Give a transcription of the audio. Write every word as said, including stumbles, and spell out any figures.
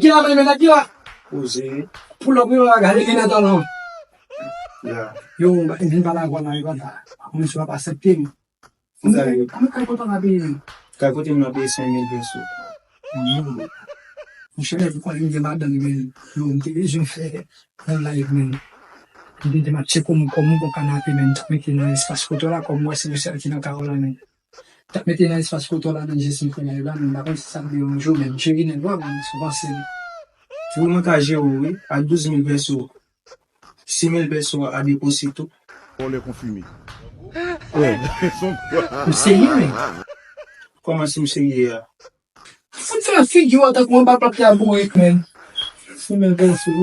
Ki la menm, nèg ki la? Koze. Pull up, yo la, gade ki nan talon. Ya. Yo, m vin pale avè w nan yo konsa. Mwen si w ap aksepte m. Sa yo. Mwen kay kontan la peye. Kay kote m nan peye senk mil peso. Yo. Monchè, lè pou konnen m gen madanm, men yo, m te bezwen fè yon live, men. M te di m ap tcheke kòm, kòm yon bon kanape, men m t ap mete nan espas foto la, kòm m wè se yon sèl ki nan kawo la, men. T ap mete nan espas foto la, men jis m fè live la, men m pa konn si sa ap deyo yon jou, men m tcheke nèg la, men sou panse. Pou mwen ka jere w, wi, ak douz mil peso. Sis mil peso a deposito. Vòlè konfime. Ou serye, men? Kòman si m serye a? Fout fè figi w tankou yon anba plat la bourik, men. Sis mil peso.